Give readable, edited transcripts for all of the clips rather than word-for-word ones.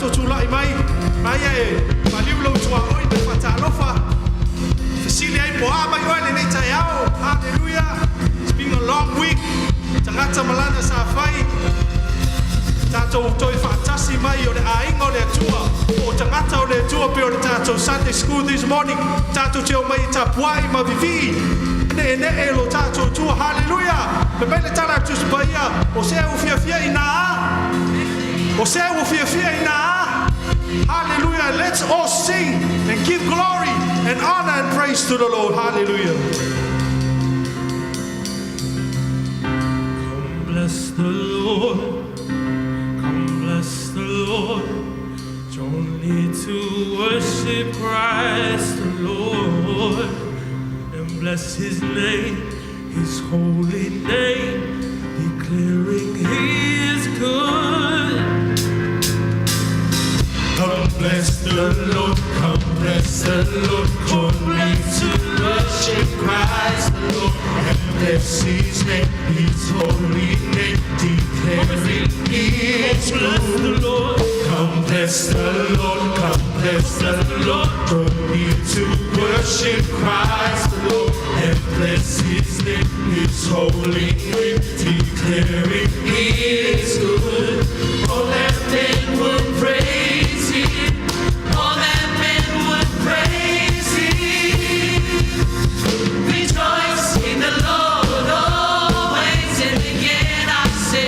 Tatou tulai mai, aia e maliu lou tuaoi ma le faatalofa. Fesili ai po a mai oe lenei taeao. Hallelujah. It's been a long week. Tagata malana sa fai. Tatou toe faatasi mai o le aiga o le Atua. O tagata o le Atua pe o le tatou Sunday school this morning. Tatou te o mai i tapuai ma vivii. Ne ne e lo tatou tua. Hallelujah. Pe mai le tala a Tusi Paia. O sea ua fiafia ina a. O sea ua fiafia ina a. Hallelujah. Let's all sing and give glory and honor and praise to the Lord. Hallelujah. Come bless the Lord, come bless the Lord. Join me to worship Christ the Lord and bless his name, his holy name, declaring he is good. Come bless the Lord, come bless the Lord, join me to worship Christ the Lord, and bless His name, His holy name, declaring He is Bless good. the Lord, Come bless the Lord, come bless the Lord, join me to worship Christ the Lord, and bless His name, His holy name, declaring He is good. all that men would praise him, all that men would praise him. Rejoice in the Lord always, and again I say,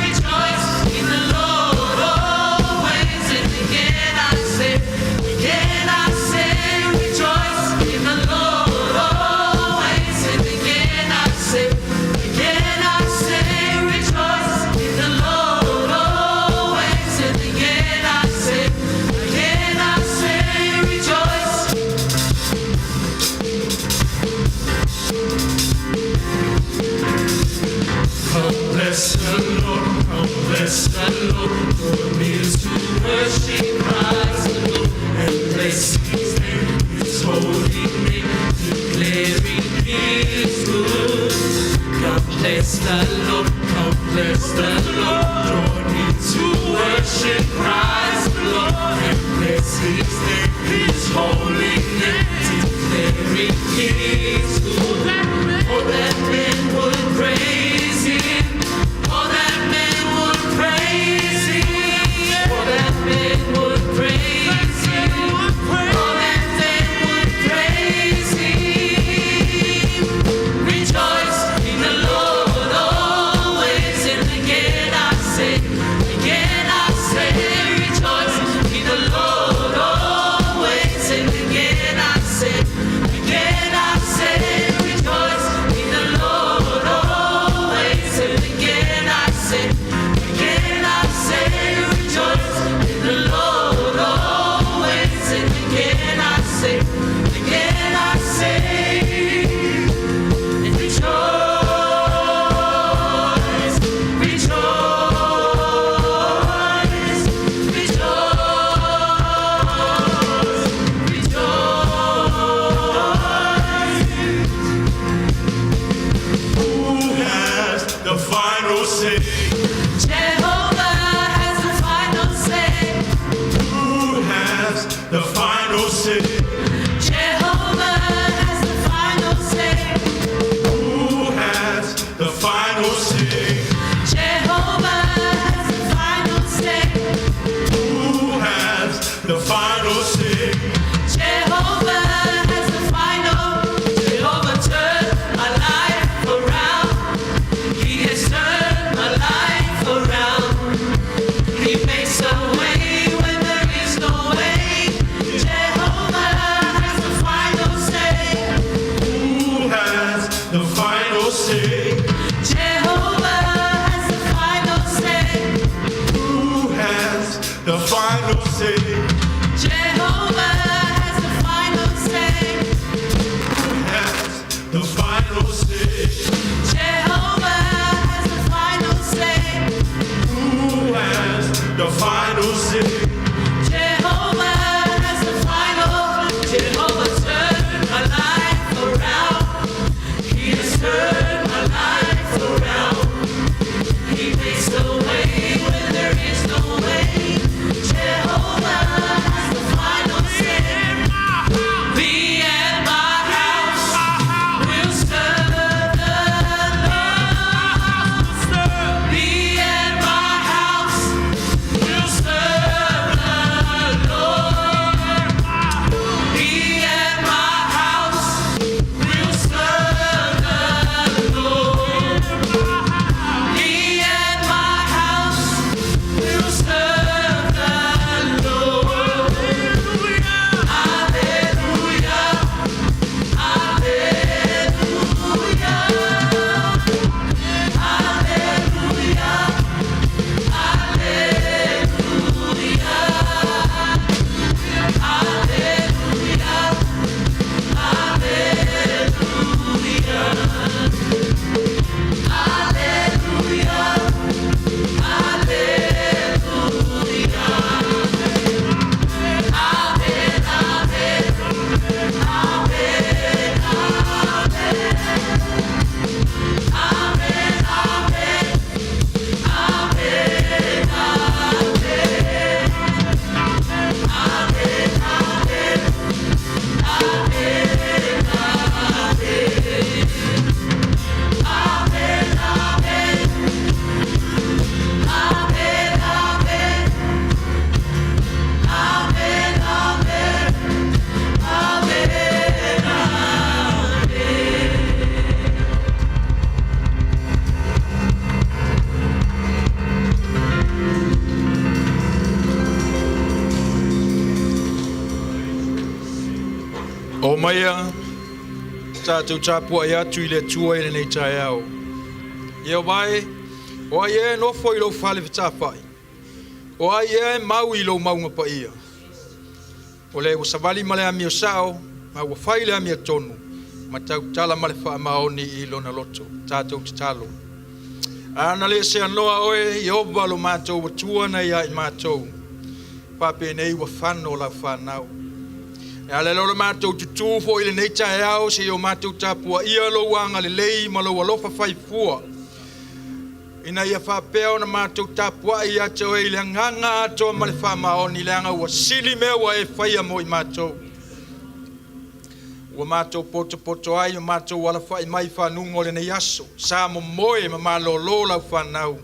rejoice in the Lord always, and again I say, rejoice in the Lord always, and again I say, rejoice in the Lord always, and again I say, rejoice. Come bless the Lord, come bless the Lord, join me to worship Christ the Lord, and bless His name, His holy name, Declaring he is good. Come bless the Lord, come bless the Lord. Join me to worship Christ the Lord, and bless His name, His holy name, Declaring he is good. All that men would praise him. All that men would praise him. All that men would praise him. All that men would praise him. Rejoice in the Lord always, and again I say, rejoice in the Lord always, and again I say, rejoice in the Lord always, and again I say, rejoice in the Lord always, and again I say. Rejoice, rejoice, rejoice, rejoice. Who has the final say? Jehovah has the final say. Who has the final say? Jehovah has the final say. Who has the final say? Jehovah has the final say. Who has the final say? Jehovah has the final. Jehovah turned my life around. He has turned my life around. He makes a way when there is no way. Jehovah has the final say. Who has the final say? Jehovah has the final say. Who has the final say? Jehovah has the final say. Who has the final say? Jehovah has the final say. Who has the final say? Jehovah has the final. Jehovah turned my life around. He has turned my life around. He makes a way when there is no Oo maia tatou tapuai atu i le Atua i lenei taeao. Ieova e, o ai ea e nofo i lou fale fetafai? O ai ea e mau i lou mauga paia? O le ua savali ma le amio sao, ma ua fai le amiotonu, ma tautala ma le faamaoni i lona loto. Tatou tatalo. A na le seanoa oe, Ieova lo matou Atua na ia i matou, faapenei ua fano lau fanau. E ala lea o le matou tutū foi i lenei taeao seia o matou tapuaia lou agalelei ma lou alofa faifua. Ina ia faapea ona matou tapuai ia te oe i le agaga atoa ma le faamaoni, leaga ua sili mea ua e faia mo i matou. Ua matou potopoto ai ma matou alafai mai i fanuga o lenei aso. Sa momoe ma malōlō lau fanau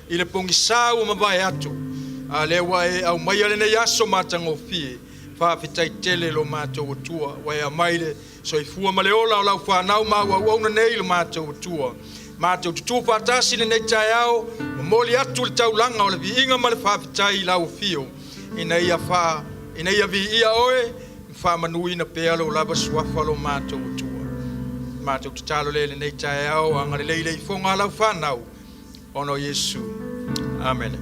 i le pogisā ua mavae atu, a lea ua e aumaia lenei aso matagofie. Faafetai tele lo matou Atua, ua e aumai le soifua ma le ola o lau fanau ma au auauna nei lo matou Atua. Matou tutū faatasi lenei taeao, momoli atu le taulaga o le viiga ma le faafetai i lau afio, ina ia viia oe ma faamanuina pea lou lava suafa lo matou Atua. Matou tatalo lea i lenei taeao, agalelei le ifoga a lau fanau, ona o Iesu. Amene.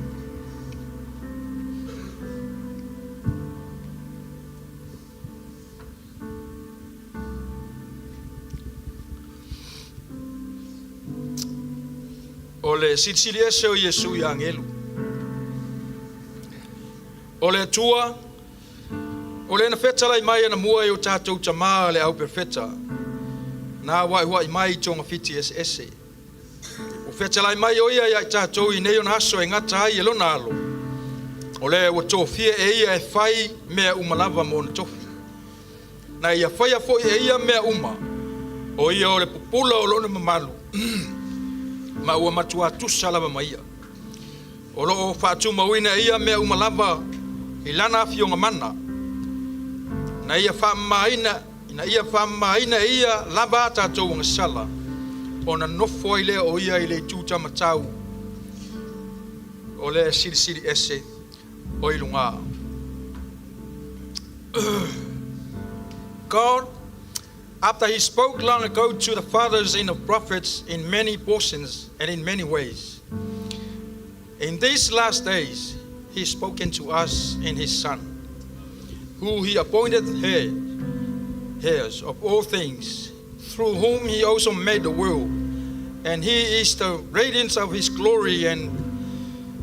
O le silisili ese o Iesu i agelu. O le Atua, o le na fetalai mai anamua e o tatou tamā le au perofeta, na auauai mai i togafiti eseese. Ua fetalai mai o ia ia i tatou i nei ona aso e gata ai e lona alo, o lea ua tofia e ia e fai mea uma lava mo ona tofi. Na ia faia foi e ia mea uma, o ia o le pupula o lona mamalu, ma ua matuā tusa lava ma ia. O loo faatumauina e ia mea uma lava i lana afioga mana, na ia faamamaina ina ia faamamaina e ia lava a tatou agasala, ona nofo ai lea o ia i le itu taumatau o le Silisili Ese o i luga. God, after he spoke long ago to the fathers in the prophets in many portions and in many ways, in these last days he spoken to us in his Son, who he appointed heirs of all things, through whom he also made the world. And he is the radiance of his glory and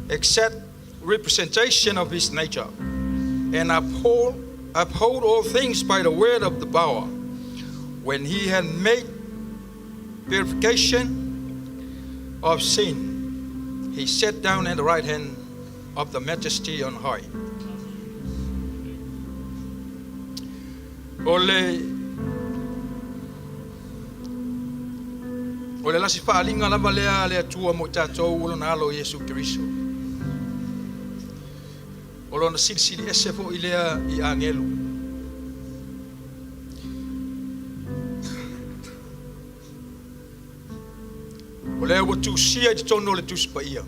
exact representation of his nature, and uphold all things by the word of the power. When he had made purification of sin, he sat down at the right hand of the majesty on high. O le lasi faaliga lava lea a le Atua mo i tatou o lona alo Iesu Keriso. O lona silisili ese foi lea i agelu. O lea ua tusia i totonu o le Tusi Paia.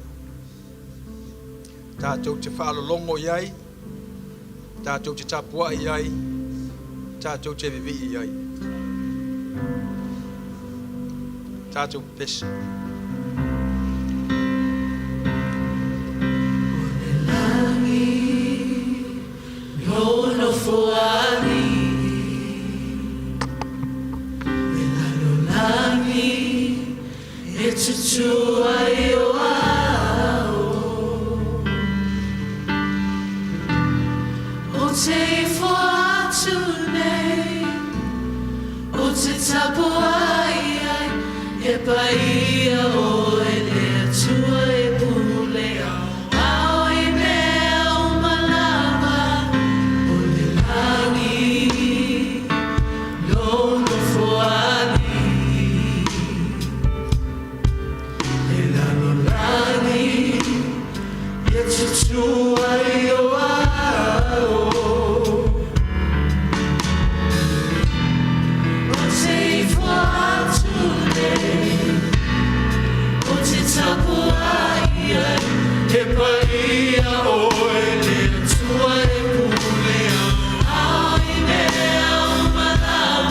Tatou te faalologo i ai, tatou te tapuai i ai, tatou te vivii i ai. Tatou pepesi. Lagi lou nofoalii Le lalolagi e tutū ai o ao O te ifo atu nei O te tapuai ai E paia oe le Atua e pule aoao i mea uma lava O le lagi lou nofoalii Le lalolagi e tutū ai o ao O te ifo atu nei O te tapuai ai E paia oe le Atua e pule aoao i mea uma lava.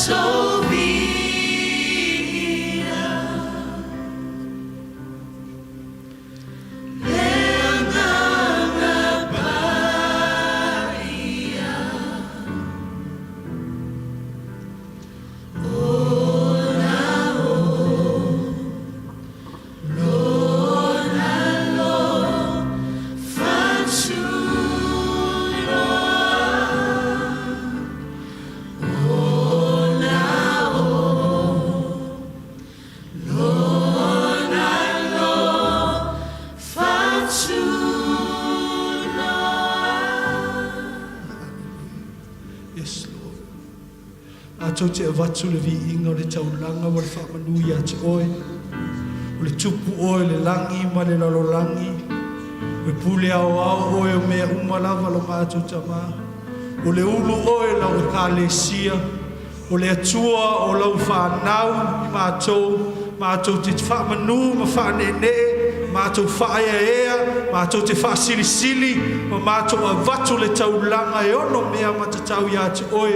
Matou viia. Le Agaga Paia. Ona o Lona alofa tunoa. Ona o Lona alofa tunoa. Yes, Lord. Matou te avatu le viiga o le taulaga ma le faamanu iā te oe. O le Tupu oe o le lagi ma le lalolagi. O le pule aoao oe o mea uma lava lo matou Tamā. O le ulu oe o lau ekalesia. O le Atua o lau fanau i matou, matou te faamanu ma faaneenee, matou faaeaea, matou te faasilisili ma matou avatu le taulaga e ono mea matatau iā te oe.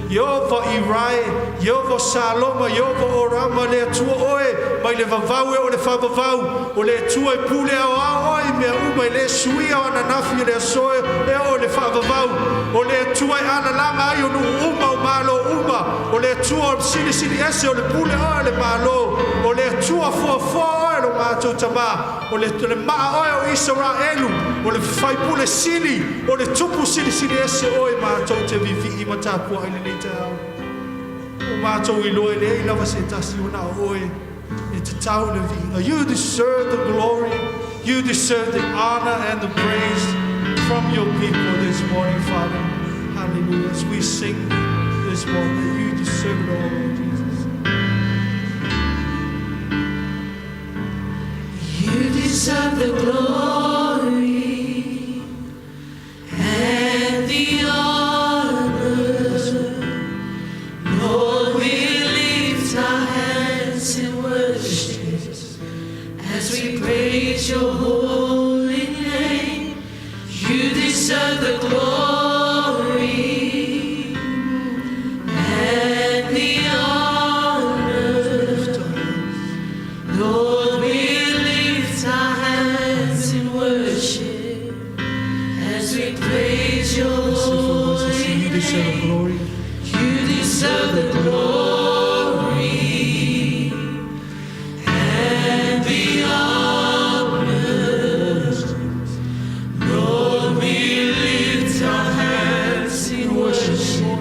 Ieova Irae, Ieova Saloma, Ieova Orama, le Atua oe mai le vavau e oo i le faavavau, o le Atua e pule aoao oe i mea uma e le suia o ananafi e le aso e oo i le faavavau. O le Atua e alalaga ai o nuu uma o malo uma, o le Atua o silisili ese, o le pule oe o le Malo, o le Atua foafoa oe lo matou Tamā, o le maa oe o Isaraelu, o le faipule sili, o le tupu silisili ese oe matou te viivii ma tapuai i lenei taeao. O matou iloa e leai lava se tasi o na o oe e tatau le viiga. You deserve the glory. You deserve the honor and the praise from your people this morning, Father. Hallelujah. As we sing this morning, you deserve it all, Lord Jesus. You deserve the glory and the honor. Lord, we lift our hands in worship as we praise your holy name. You deserve the glory and the honor. Lord, we lift our hands in worship as we praise your holy You deserve the name. glory. You deserve the glory and the honor. Lord, we lift our hands in worship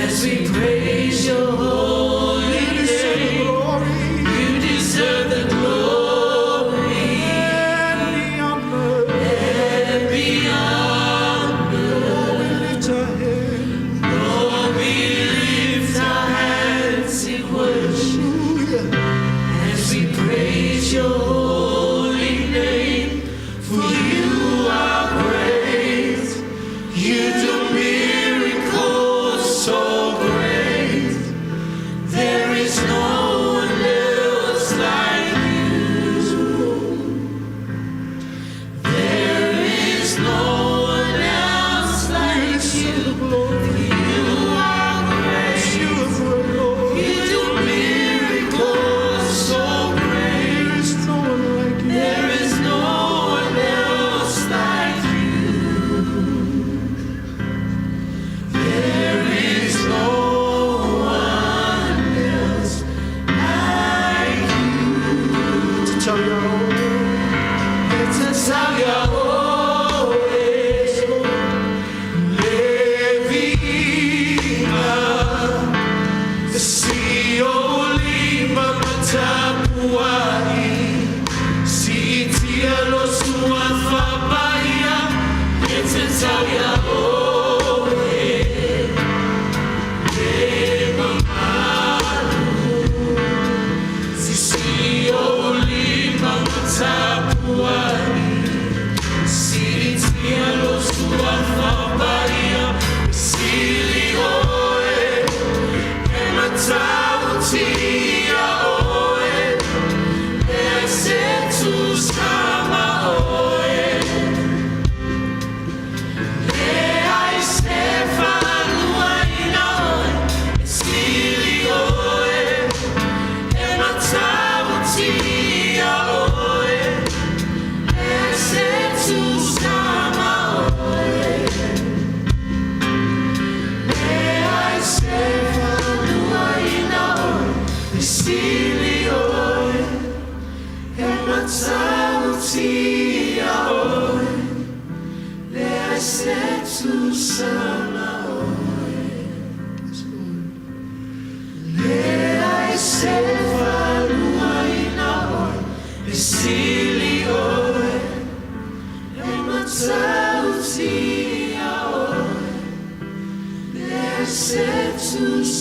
as we praise your holy You deserve the name. glory You deserve the glory and the honor. and the honor. Lord, we lift our hands. Lord, we lift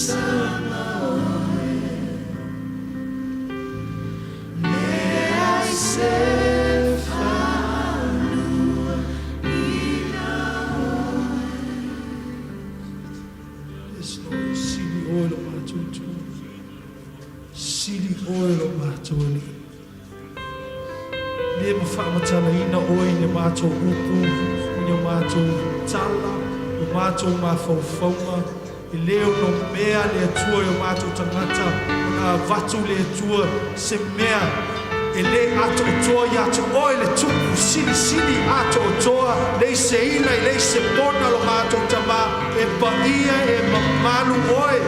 Tutusaga oe, leai se faaluaina oe. Yes, Lord, sili oe lo matou Atua. Sili oe lo matou Alii. Le ma faamatalaina oe i ni a matou upu, i ni a matou tala, o matou mafaufauga, e lē onomea le Atua i o matou tagata ona avatu le Atua se mea e lē atoatoa iā te oe le Tupu silisili atoatoa, leai se ila leai se pona lo matou Tamā e paia e mamalu oe.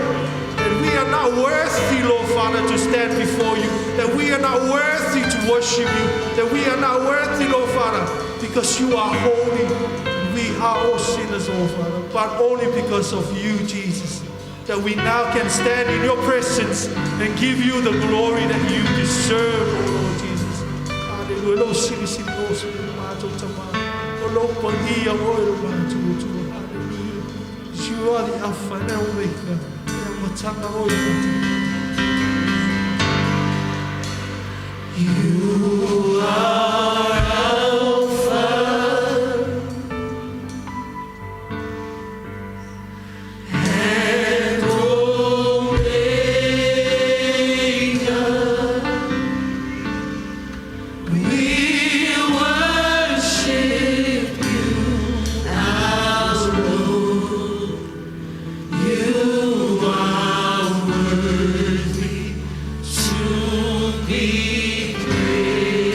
That we are not worthy, Lord Father, to stand before you. That we are not worthy to worship you. That we are not worthy, Lord Father, because you are holy. We are all sinners, Lord Father, but only because of you, Jesus, that we now can stand in your presence and give you the glory that you deserve, oh Lord Jesus. Hallelujah. Lo sili sili o sili matou Tamā. O lo paia oe lo matou Atua. Hallelujah. You are the Alpha and Omega. E amataga oe matou. You are Alpha and Omega. We worship you, our Lord. You are worthy to be praised.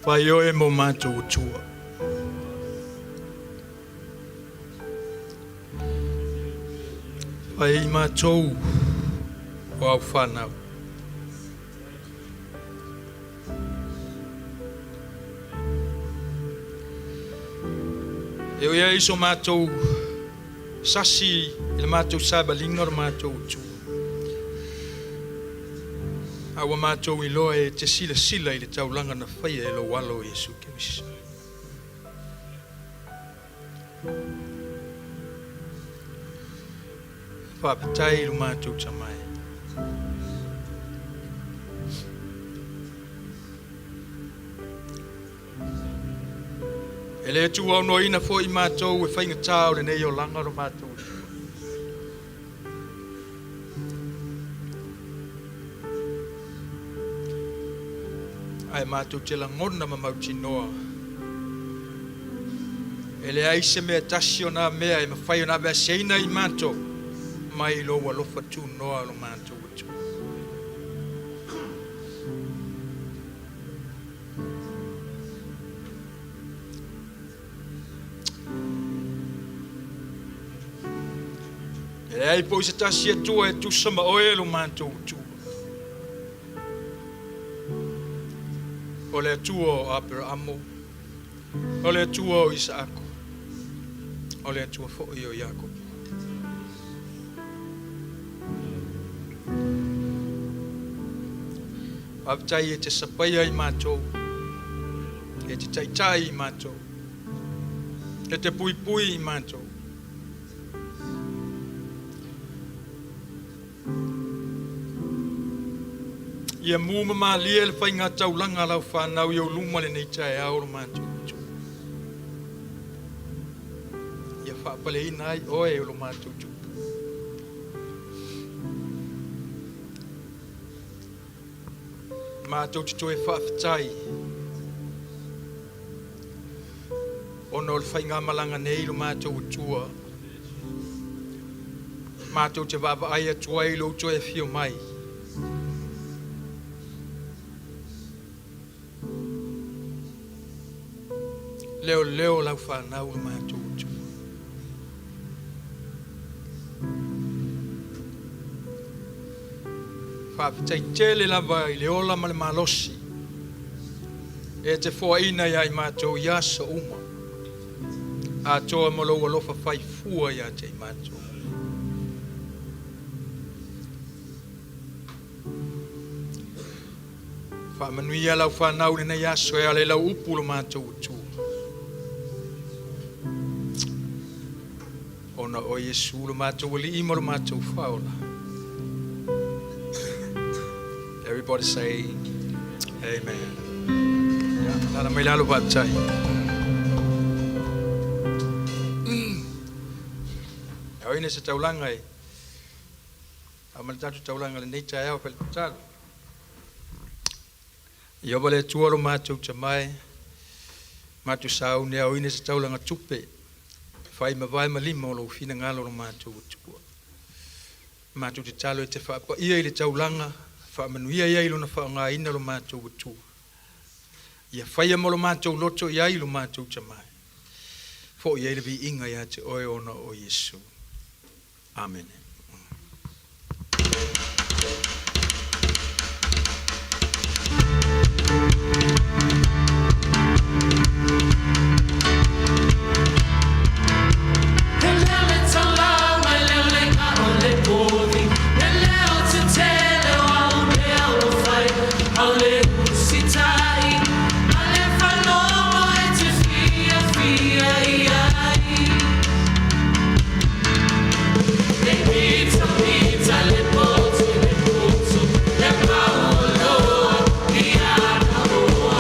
Fai oe mo matou Atua. Fai i matou o au whanau. E ui ai so matou sasi i le matou savaliga o le matou Atua. A ua matou iloa e te silasila i le taulaga na faia e lou alo Iesu Keriso. Faafetai i lo matou Tama e. E le tuaunoaina foi matou e faigata o lenei olaga o lo matou Atua. Ae matou te lagona ma mautinoa e leai se mea tasi o nā mea e mafai ona aveaseina i matou mai lou alofa tunoa o lo matou Atua. E leai po i se tasi Atua e tusa ma oe lo matou Atua. O le Atua o Aperaamo, o le Atua o Isaako, o le Atua foi o Iakopo. Faafetai e te sapaia i matou, e te taitai i matou, e te puipui i matou. Ia mu ma malie le faiga taulaga a lau whanau i o luma lenei taeao o lo matou Atua. Ia faapaleina ai oe o lo matou tupu. Matou te toe faafetai ona o le faigamalaga nei lo matou Atua. Matou te vaavaai atu ai i lou toe afio mai. Leo leo lau whanau lo matou Atua. Faafetai tele lava i le ola ma le malosi e te foaina ia i matou i aso uma. Atoa ma lou alofa faifua ia te i matou. Faamanuia lau whanau lenei aso e ala i lau upu lo matou Atua. Ona o Iesu lo matou alii ma lo matou Faaola. Everybody say amen. Yeah, lala mai lalo faafetai. E oina se taulaga e a ma le tatou taulaga lenei taeao fai le tatalo. Ieova le Atua lo matou Tama e, matou sauni aoina se taulaga tupe, fai ma vae ma lima o lou finagalo lo matou Atua. Matou tatalo e te faapaia i le taulaga, faamanuia ai i lona faaaogaina lo matou Atua. Ia faia mo lo matou loto i ai lo matou Tama e. Foi ai le viiga ia te oe ona o Iesu. Amene. He leo le talau, e leo le gao le povi, he leo tetele o au mea ua fai, au le usitai, ma le faalogo e te fiafia i ai. Le pita pita le poto le poto, le pauloa i ana hoa.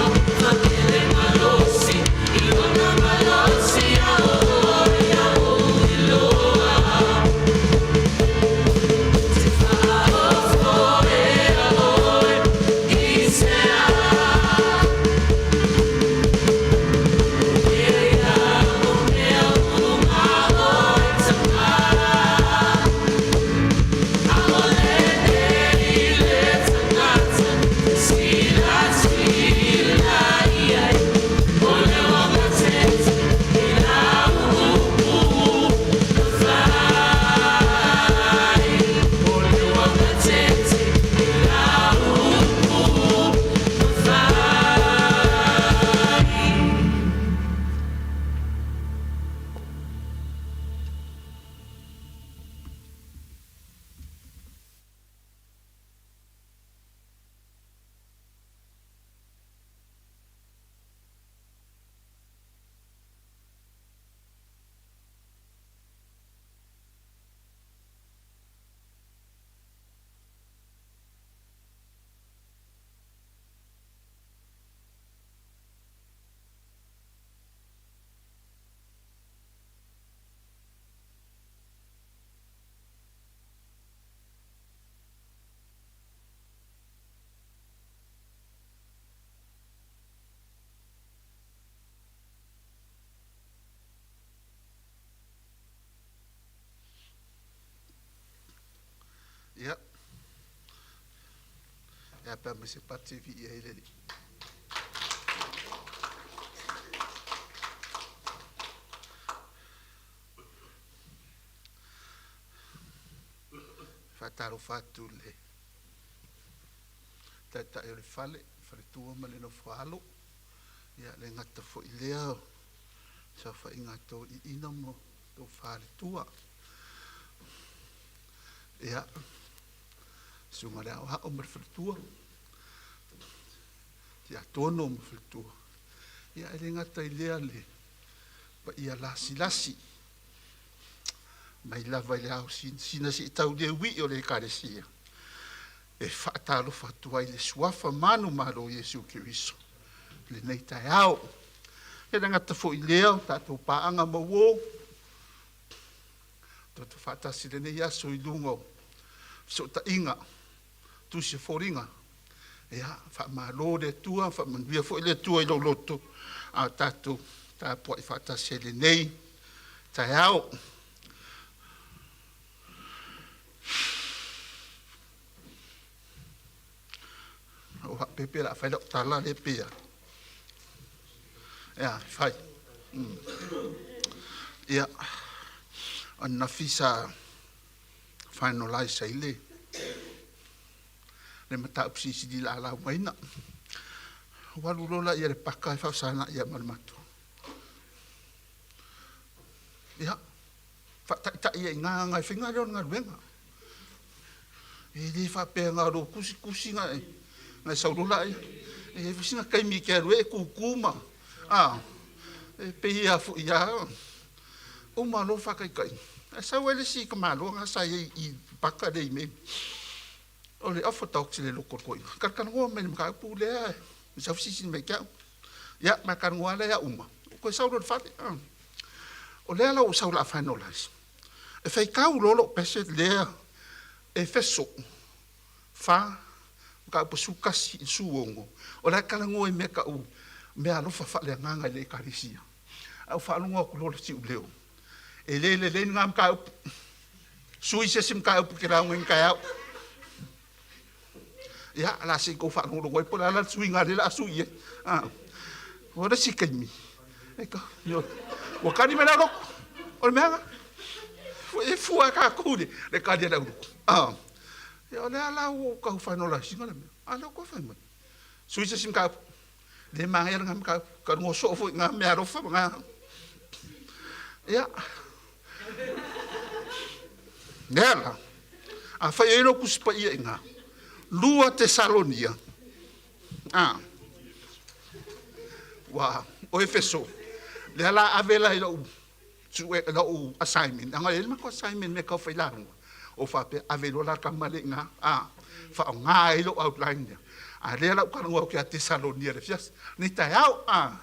Ia, e a pe a aumai se pati e viia ai le Alii. Faatalofa atu i le Taitai o le Fale, Faletua ma le Nofo-a-alo, ia le gata foi i lea o le saofaiga a toeaiina ma tofa i le Tua. Ia, susuga i le Aoao ma le Faletua, Tiakono ma Faletua, ia e le gata i lea le paia lasilasi mai lava i le ao sinasina seia tau i le ui o le Ekalesia. E faatalofa atu ai i le suafa manumalo o Iesu Keriso i lenei taeao. E le gata foi i lea o tatou paaga ma uo, tatou faatasi i lenei aso i luga o fesootaiga, tusi a foliga. Ia faamalo le Atua, faamanuia foi le Atua i lou loto a o tatou tapuai faatasi ai i lenei taeao. Ua ou faapea pe o le a fai lau tala lea pe a? E a, e fai? Ia, o ananafi sa finalize ai le mataupu silisili o le a laugaina. Ou alu loa lea i le paka ae faafesagai ai ma le matou. Ia, faataitai ai i ina le faiga lea o le galuega. E le faapea na o lou tusi tusi ona e sau loa lea. E i ai foi sina taimi e te alu ai e tutu ma… a? E pei lava foi a uma loa faataitaiga, ae sau ai le isi tamaloa lena sa i ai i i le paka lea i mea nei, o le Orthodox i le loto o le toeaina, talatalanoa mai i le mataupu lea, sau fesilisili mai ia te au. Ia ma talanoa lava la uma, ou toe sau loa i le fale. O lea la ua ou sau o le a finalize, e faitau loa lou passage lea Efeso 4:11 i le 16, o la e talanoa i mea e tau o meaalofa faaleagaga i le ekalesia. Ae ou faalogo atu loa i le siuleo, e le lelei lena mataupu, sui se isi mataupu e te lauga ai taeao. Ia, o le a se i tou faalogologo ai po o le a la le suiga lea o le a sui ai. A, o le isi taimi, ua tali mai le aulotu, o le mea lena. E fua lava tatou i le tali a le aulotu. A, ia o lea la ua ou tau finalize ina le mea, a o lea ua toe fai mai, sui se isi mataupu, le manaia lena mataupu, talanoa soo foi i na meaalofa ma na. Ia, lea la, afai e i ai lou Tusi Paia i ina, 2 Tesalonia, a, ua, o Efeso, lea la ave la i lau, lau assignment, leaga e i ai le matou assignment i mea tau failauga, ou faapea, ave loa la le tama lea i ina, a, faaaoga ai lou outline lea. A o lea la ua ou talanoa atu ia Tesalonia i le afiafi nei taeao, a.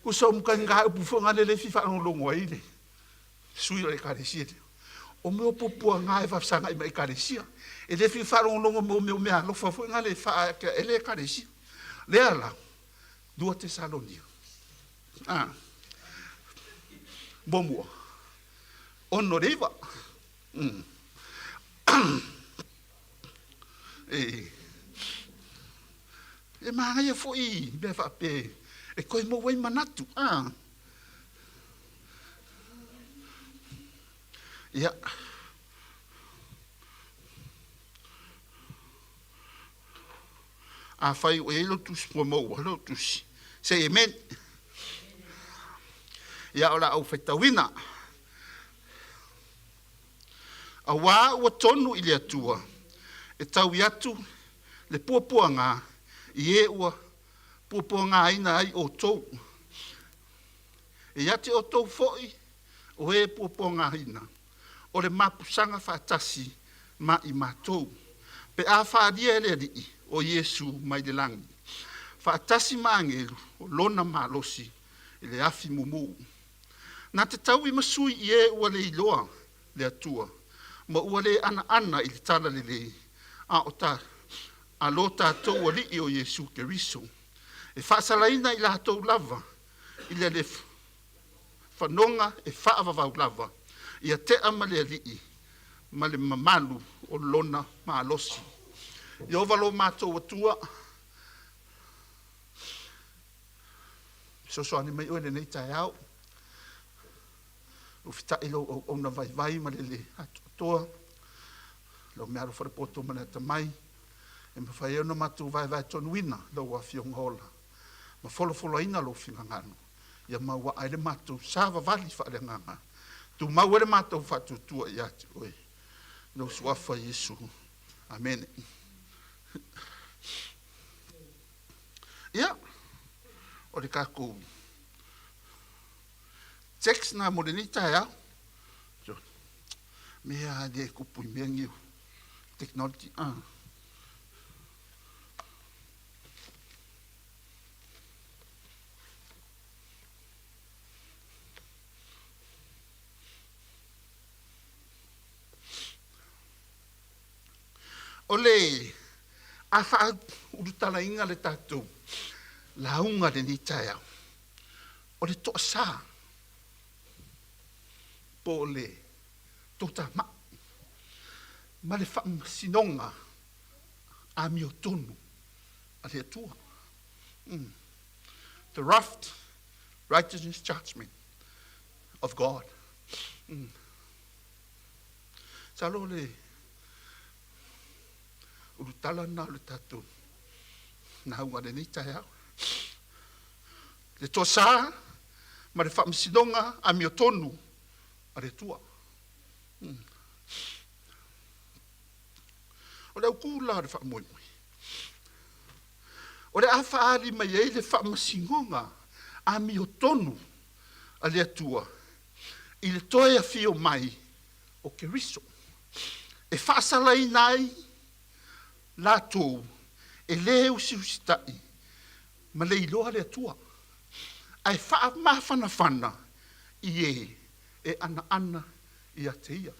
Tusa o mataupu foi na lea e fia faalogologo ai le sui o le ekalesia lea. O mea o puapuaga e faafesagai ma ekalesia. E le fia faalogologo mo mea o meaalofa foi na e faateaele ekalesia. Lea la, 2 Tesalonia. A. Muamua, 6 i le 9. E, e manaia foi mea faapea e toe maua ai manatu. A. Ia, afai ua i ai lau tusi ua maua lau tusi, say amen. Ia o le a ou faitauina. Auā ua tonu i le Atua e taui atu le puapuaga i e ua puapuagaina ai outou. E ia te outou foi o e puapuagaina, o le mapusaga faatasi ma i matou, pe a faalia e le Alii o Iesu mai le lagi, faatasi ma agelu o lona malosi i le afi mumu. Na te taui ma sui i e ua le iloa le Atua ma ua le anaana i le talalelei a o ta a lo tatou Alii o Iesu Keriso. E faasalaina i latou lava i le le fanoga e faavavau lava, ia tea ma le Alii. ma le mamalu o lona malosi. Ieova lo matou Atua, fesoasoani mai oe i lenei taeao. Ua fitai lou auauna vaivai ma le lē atoatoa, lau meaalofa i le poto ma le atamai, e mafai ai ona matou vaevae tonuina lau Afioga ola ma folafolaina lou finagalo, ia mauaa ai le matou savavali faaleagaga, tumau ai le matou faatuatua ia te oe, lou Suafa Iesu. Amene. Ia, o le tatou text na mo lenei taeao. Mea le tupu i mea nei o technology. Ah. O le a faaulutalaina le tatou lauga lenei taeao, o le toasā po o le toatamai ma le faamasinoga amiotonu a le Atua. The wrath, righteousness, judgment of God. Masalo o le ulutala lena o le tatou lauga lenei taeao. Le toasā ma le faamasinoga amiotonu a le Atua. O le autū la o le faamoemoe, o le a faaali mai ai le faamasinoga amiotonu a le Atua i le toe afio mai o Keriso, e faasalaina ai latou e lē usiusitaʻi ma le iloa le Atua, ae faamafanafana i e e anaana ia te ia.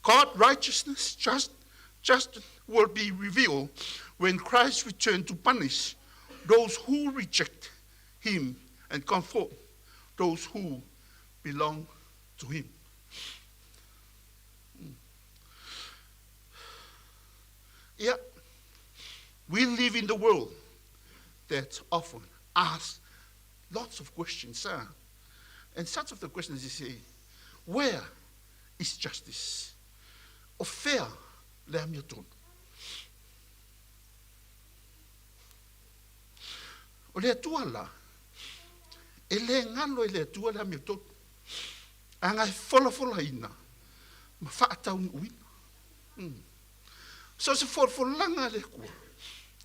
God righteousness just will be revealed when Christ returns to punish those who reject him and comfort those who belong to him. Yeah, we live in the world that often asks lots of questions. Huh? And such of the questions you say, where is justice? O fea le amiotonu? O le Atua la, e le galo i le Atua le amiotonu. Aga e folafolaina ma faataunuuina. So se folafolaga a le Atua,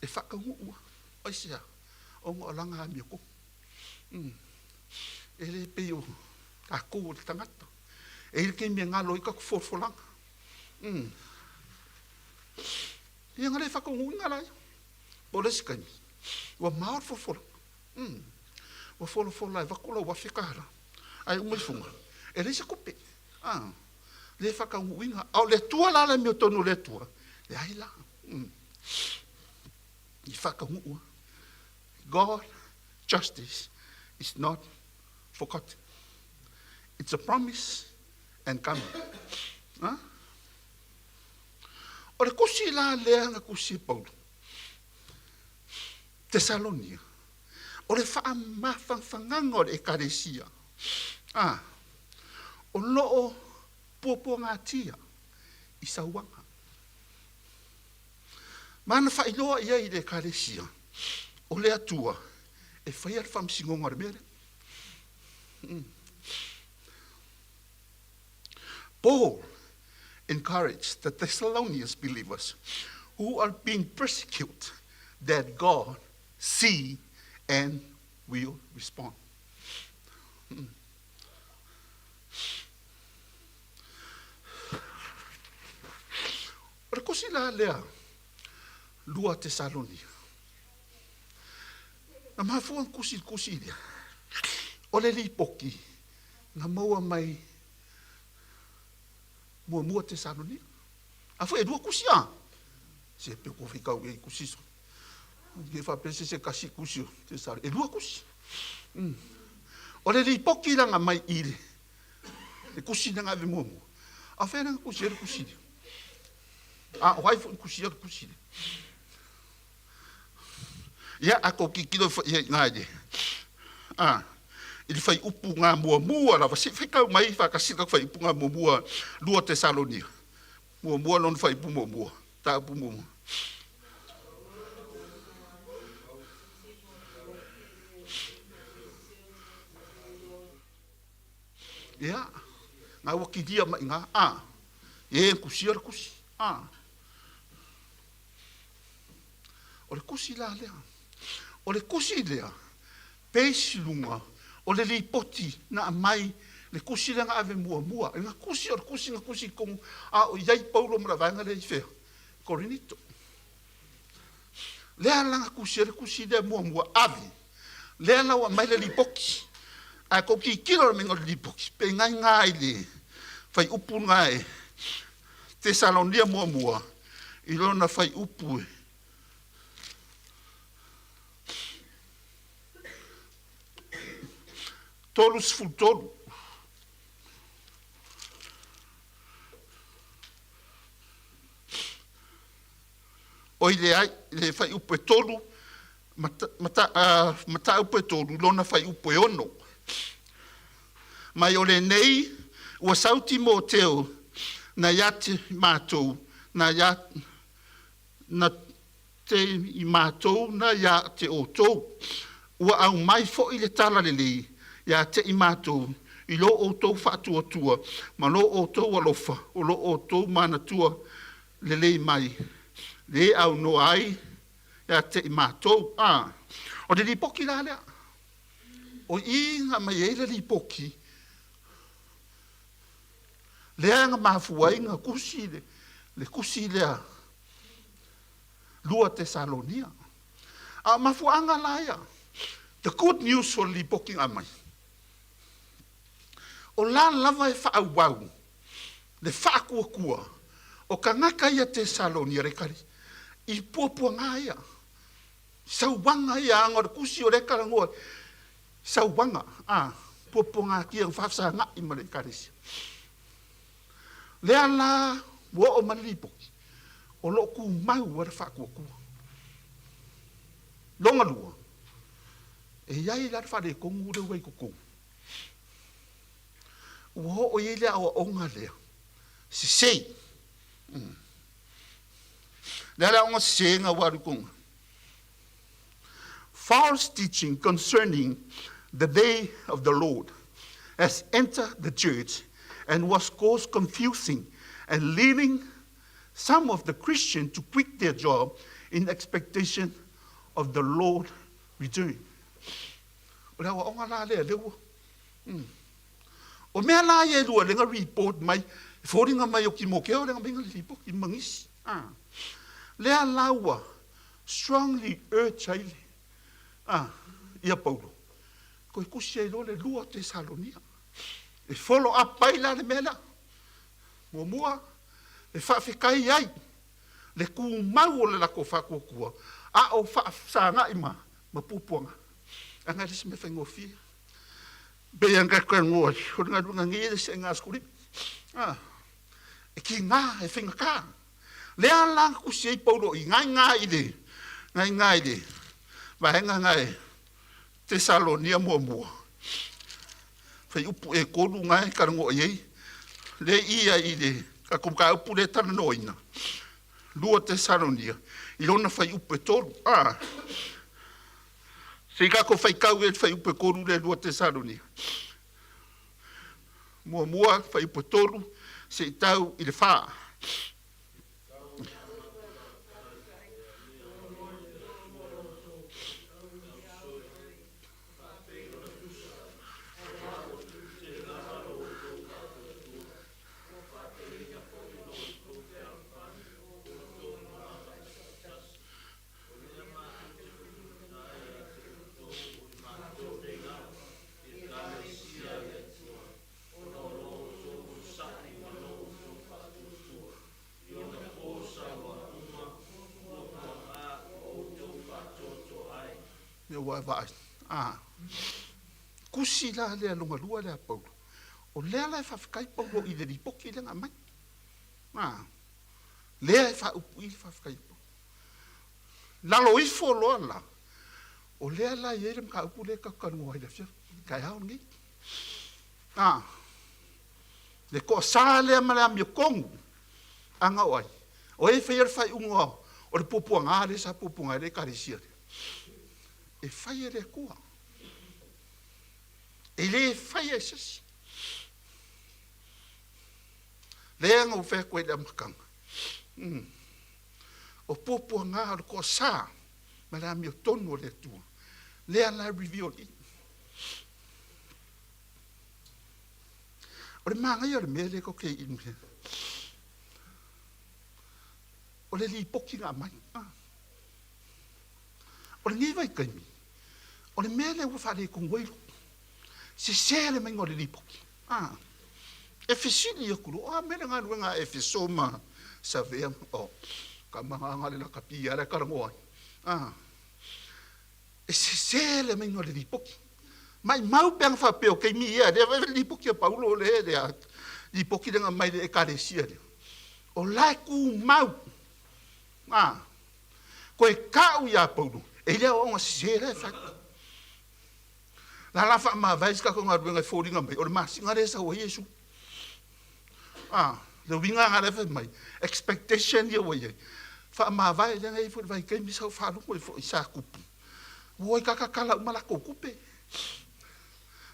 e faataunuua. Aisea? Ona o lana amiotonu. E le pei o tatou o le tagata. E i ai le taimi e galo ai tatou folafolaga. Ia na le faataunuuina la ia. Po o le isi taimi, ua mao le folafolaga. Ua folafola e avatu lau $1000. Ae uma ifoga, e leai se tupe. Ah, le faataunuuina. A o le Atua la le amiotonu o le Atua, leai la. I faataunuu. God justice is not forgotten. It's a promise and coming. Ha? O le tusi la lea na tusi e Paulo, Tesalonia, o le faamafanafanaga o le ekalesia, a, o loo puapuagatia i sauaga. Ma na faailoa i ai i le ekalesia, o le Atua e faia le faamasinoga o le mea lea. Paul encouraged the Thessalonians believers who are being persecuted that God see and will respond. O le tusi la lea 2 Tesalonia. Na mafua ona tusi i le tusi lea, o le lipoti na maua mai muamua Tesalonia. A foi e lua tusi a? Se pe ua faitau i ai tusi so. Ke faapea se se tasi tusi o Tesalonia. E lua tusi. O le lipoti lana mai i le tusi na ave muamua. A o fea lea na tusi ai le tusi lea? A o ai foi na tusia le tusi lea? Ia, a tou tilotilo foi i ai i ina i le, a, i le fuaiupu na muamua lava, se i faitau mai faatasi le tatou fuaiupu na muamua, 2 Tesalonia, muamua lona fuaiupu muamua, mataupu muamua. Ia, na ua kilia mai i ina, a, e tusia le tusi, a. O le tusi la lea. O le tusi lea, base i luga o le lipoti na aumai, le tusi lea na ave muamua. Na tusi, o le tusi na tusi i totonu, a o i ai Paulo ma le vaega lea i fea? Korinito. Lea la na tusi ai le tusi lea muamua, ave. Lea la ua aumai le lipoti. Ae tou tilotilo i le mea o le lipoti, pe nai na i le fuaiupu lena e Tesalonia muamua i lona fuaiupu e 33. Oi leai, le fuaiupu e 3, mataupu e 3, lona fuaiupu e 6. Mai o lenei ua sau Timoteo na ia te matou, na ia na te i matou na ia te outou. Ua aumai foi le tala lelei ia te i matou i lo outou faatuatua ma lo outou alofa o lo outou manatua lelei mai, le aunoa ai ia te i matou. A, o le lipoti la lea. O i na aumai ai le lipoti lea na mafua ai na tusi le tusi lea 2 Tesalonia. A o mafuaaga la ia, the good news o le lipoti na aumai, o la lava e faaauau le faatuatua o tagata ia Tesalonia le tali i puapuaga ia, sauaga ia, aga o le tusi o lea e talanoa sauaga, a puapuagatia na faafesagai ma le ekalesia. Lea la ua oo mai le lipoti, o lo o tumau lava le faatuatua. Lona lua, e i ai la le faaletonu lea ua i totonu. Ua oo i ai le aoaoga lea, sese. Le a le aoga sese na ua alu i totonu? False teaching concerning the day of the Lord has entered the church and was caused confusing and leading some of the Christians to quit their job in expectation of the Lord return. O le aoaoga la lea, lea ua. O mea la ia e lua, lea na report mai, e foliga mai o Timoteo lea na meinga le lipoti ma nisi. Ah. Lea la ua strongly urge ai le, ah, ia Paulo, toe tusi ai loa le 2 Tesalonia. E follow up ai la le mea lea. Muamua, e faafetai ai le tumau o le latou faatuatua, a o faafesagai ma puapuaga. Leaga e le o se mea faigofie. Pei ona tatou talanoa ai, o le galuega nei e le se gascolima. Ah, e tiga, e faigata. Lea la na tusi ai Paulo i nai i le, nai i le vaega na e Tesalonia muamua. Fuaiupu e 3 na e talanoa i ai. Le ia i le tatou mataupu lea e talanoaina. 2 Tesalonia, i lona fuaiupu e 3. Ah, se i tatou faitau i le fuaiupu e 3 lea 2 Tesalonia. Muamua, fuaiupu e 3, se i tau i le 4. Ia ua e vaai. A. Tusi la lea lona lua lea a Paulo. O lea la e faafetai Paulo i le lipoti lea na aumai. A, lea e faaupu'i le faafetai a Paulo. Lalo ifo loa la, o lea la e i ai le mataupu lea tatou te talanoa ai i le afiafi, i le taeao lenei. A, le toasā lea ma le amiotonu, ana o ai? O ai e faia le faaiuga o le puapuaga lea sa puapuaga ai le Ekalesia lea? E fai e le Atua. E le faia e se isi. Lea na ou fai atu ai i le amataga. O puapuaga o le toasa ma le amiotonu o le Atua. Lea la e reveal i. O le manaia o le mea lea tatou te i o le lipoti na aumai. O lenei vaitaimi, o le mea lea ua faaletonu ai lou, sese le maiga o le lipoti. E fesili atu loa, o a mea le galuega a Efeso ma Savea? Oh, tama na le lakapi lava la e talanoa ai. E sese le maiga o le lipoti. Maimau pe ana faapea o taimi ia, lea foi le lipoti a Paulo lea, le lipoti lea na aumai i le Ekalesia lea. O la e tumau. Toe tau ia Paulo, e le aoaoga sese la e fai. La la faamavae se tatou galuega e foliga mai, o le masina lea e sau ai Iesu. A, le uiga lena lea fai mai, expectation ia ua i ai. Faamavae lea na i ai foi le vaitaimi sa ou faalogo ai foi sa tupu. Ua o ai tatatala uma latou tupe.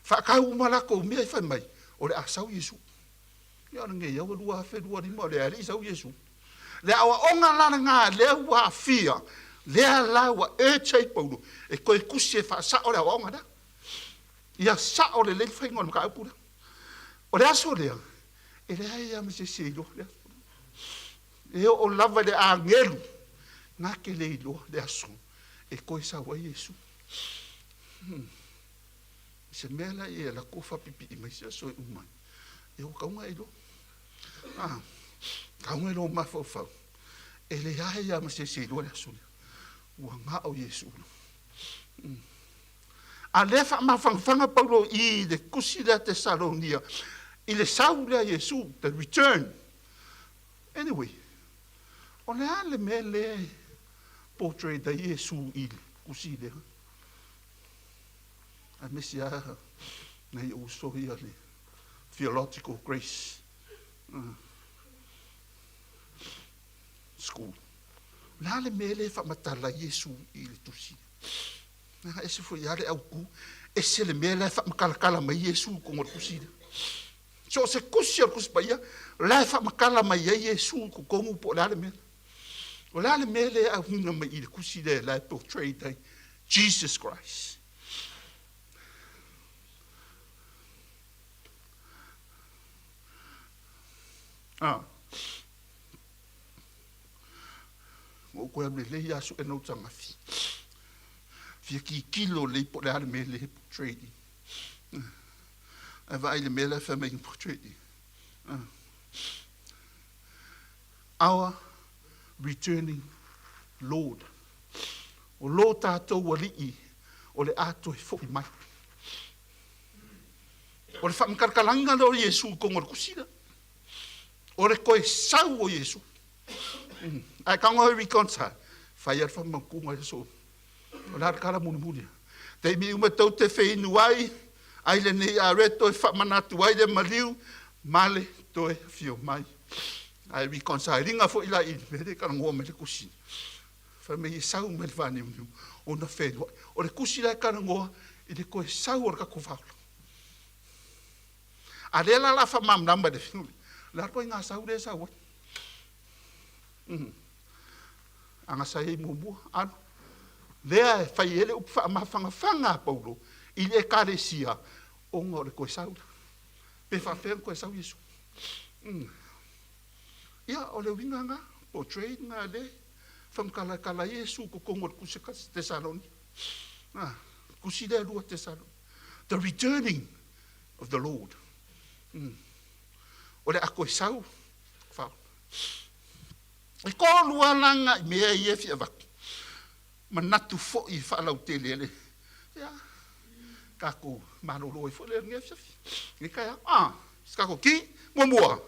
Faatau uma latou mea e fai mai, o le a sau Iesu. Ia o lenei au e 2025 o lea e le i sau Iesu. Le aoaoga la lena lea ua aafia, lea la ua urge ai Paulo e toe tusi e faasao le aoaoga lea. Ia sao lelei le faiga o le mataupu lea. O le aso lea, e leai lava ma se isi e iloa le aso. E oo lava i le agelu na te le iloa le aso e toe sau ai Iesu. Se mea la ia alu atu faapipii mai se aso e uma ai. Ia ua tatau ona e iloa. Ah, tatau ona e lou mafaufau. E leai lava ma se isi e iloa le aso lea. Ua na o Iesu. A lea faamafanafana Paulo i le tusi lea Tesalonia i le sau lea Iesu, the return. Anyway, o le a le mea lea e portrait ai Iesu i le tusi lea? Aemaise lava nai ou uso ia le Theological Grace School. O le a le mea lea e faamatala ai Iesu i le tusi? Leaga ese foi lava le autu, ese le mea la e faamatalatala mai Iesu i totonu o le tusi lea. So o se tusi o le Tusi Paia, o la e faamatala mai ai Iesu i totonu po o le a le mea. O le a le mea lea e auina mai i le tusi lea la e portrayed ai Jesus Christ. Ah. Ua ou toe alu lelei lava sue na ou tagafi. Fia tilotilo lelei po o le a le mea lea e portray i. Ae vaai i le mea la e fai mai e portray i. Our returning Lord. O lo tatou Alii o le a toe foi mai. O le faamakalatalaga lea o Iesu i totonu o le tusi lea. O le toe sau o Iesu. Ae tago e reconcile. Fai a le faamautuga i aso. O le a le tala mulimuli. Taimi uma tou te feinu ai, ai lenei are toe faamanatu ai le maliu ma le toe afio mai. Ae reconcile ina foi la i le mea lea e talanoa mai le tusi. Fai mai e sau mai le vaniuniu ona feiloai. O le tusi la e talanoa i le toe sau o le tatou Faaola. A lea la o le a faamalamalama i le o le a le ituaiga sau lea e sau ai? Ana sa i ai muamua, alu. Lea e fai ai le upu faamafanafana a Paulo i le Ekalesia ona o le toe sau lea. Pe faapefea ona toe sau Iesu? Ia, o le uiga lena, portray lena lea e faamatalatala ai Iesu i totonu o le Tusi a Tesalonia. Tusi lea 2 Tesalonia. The returning of the Lord. O le a toe sau fa. E tolu lava la nai mea ia e fia avatu. Manatu foi e faalautele le ia tatou malolo ai foi le lenei afiafi. Lenei taeao. Ah, se tatou ki muamua.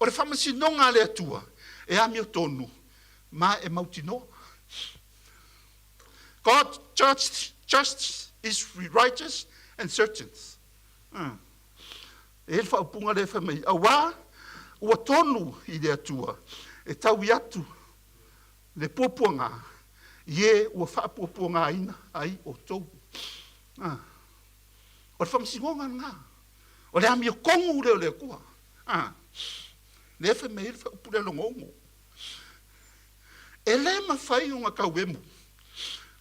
O le faamasinoga a le Atua e amiotonu ma e mautinoa. God justice is righteous and certain. E i ai le faaupuga lea e fai mai, auā ua tonu i le Atua e taui atu le puapuagā i e ua faapuapuagāina ai outou. Ah. O le faamasinoga lena. O le amiotonu lea o le Atua. Ah. Lea e fai mai ai le faaupu lea logougo. E le mafai ona tauemu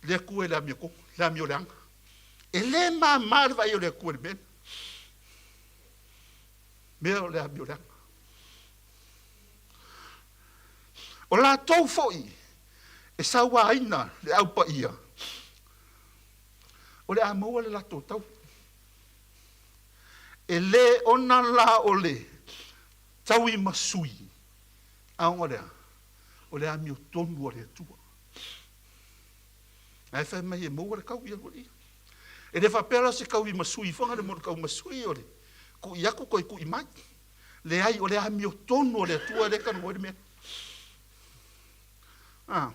le Atua i le amiotonu, le amioleaga. E le māmā le vaai o le Atua i le mea lea. Mea o le amioleaga. O latou foi e sauaina le Au Paia, o le a maua le latou tau. E le ona la o le taui ma sui, a ona o le a? O le amiotonu a le Atua. Ae fai mai e maua le taui alu alii. E le faapea la o se taui ma sui foga le mo le tau ma sui o le ku'i atu toe ku'i mai. Leai, o le amiotonu a le Atua lea e talanoa ai le mea. Ah.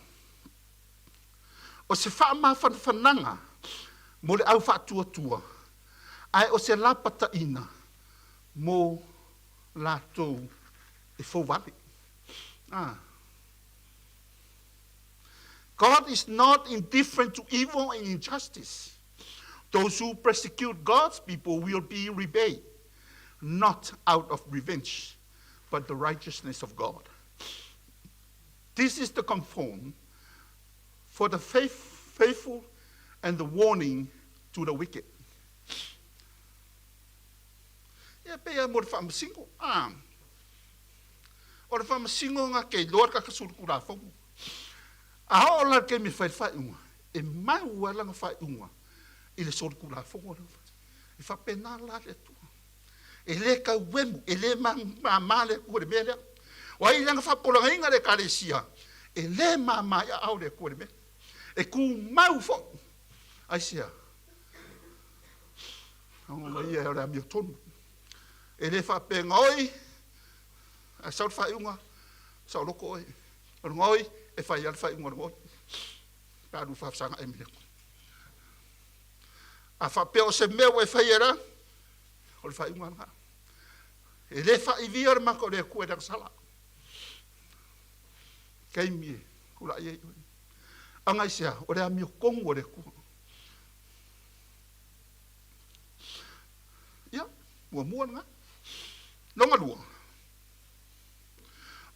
O se faamafanafanaga mo le au faatuatua, ae o se lapataiga mo latou e fouvale. Ah. God is not indifferent to evil and injustice. Those who persecute God's people will be repaid, not out of revenge, but the righteousness of God. This is the conform for the faith, faithful and the warning to the wicked. Ia pei lava mo le faamasino. Ah. O le faamasino na te iloa le kaka solitulafono. A oo la i le taimi e fai le faaiuga, e mau lava lana faaiuga i le solitulafono lea ua fai. E faapena la le Atua. E le tauemu, e le māmā le Atua i le mea lea. O ai lea na faapolagaina le Ekalesia, e le māmā i aao le Atua i le mea. E tumau foi. Aisea? Ona ma ia o le amiotonu. E le faapea gaoi, ae sau le faaiuga, saoloto oe. O le gaoi, e fai lava le faaiuga o le gaoi. Pe a lu faafesagai ai ma le Atua. A faapea o se mea ua e faia la, o le faaiuga lena. E le faaivia le maka o le Atua i le agasala. Taimi e tulai ai oe. Aga i sea, o le amiotonu a le Atua. Ia, muamua lena. Lona lua,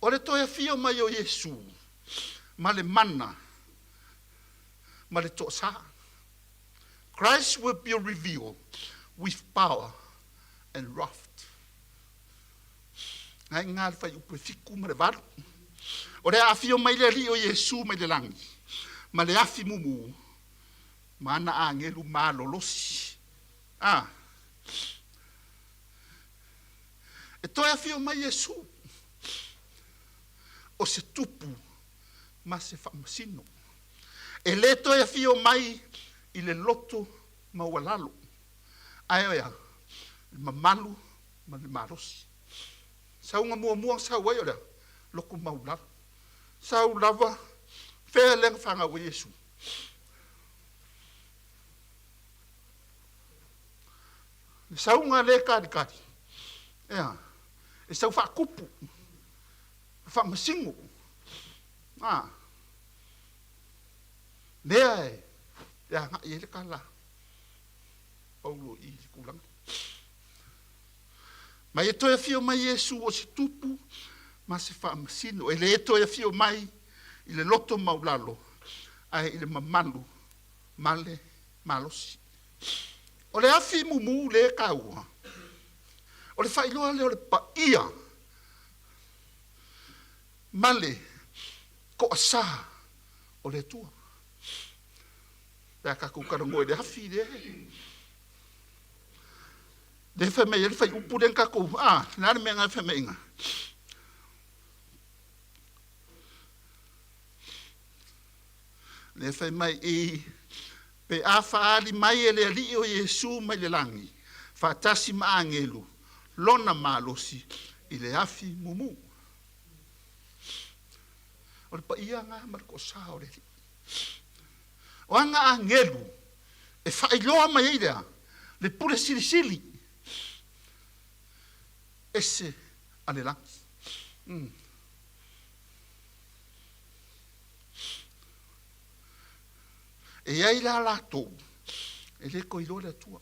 o le toe afio mai o Iesu ma le mana ma le toasā. Christ will be revealed with power and wrath. Ngai ngā le whaiupu e 7 ma le 8. O le afio mai le alii o Iesu mai le langi, ma le afi mumu, ma ana agelu malolosi. A. E toe afio mai Iesu, o se tupu ma se faamasino. E le toe afio mai i le loto maualalo, ae o ea, le mamalu ma le malosi. Sauga muamua na sau ai o le a? Loto maulalo. Sau lava, fea lea na fanau ai Iesu? Le sauga lea e kalikali, ea, e sau faatupu, faamasino. A, lea e, e agai ai le tala Paulo i le tulaga. Ma e toe afio mai Iesu o se tupu ma se faamasino. E le toe afio mai i le loto maulalo, ae i le mamalu ma le malosi. O le afi mumu le taua, o le faailoa lea o le paia ma le toasā o le Atua. Pe a tatou talanoa i le afi lea, lea fai mai ai le faiupu lea na tatou, a, le a le mea na fai mai ina? Lea fai mai i, pe a faaali mai e le Alii o Iesu mai le lagi, faatasi ma agelu, lona malosi, i le afi mumu. O le paia lena ma le toasā o le Alii. O aga agelu e faailoa mai ai lea le pule silisili ese a le lagi. Mm. E i ai la latou e le toe iloa le Atua.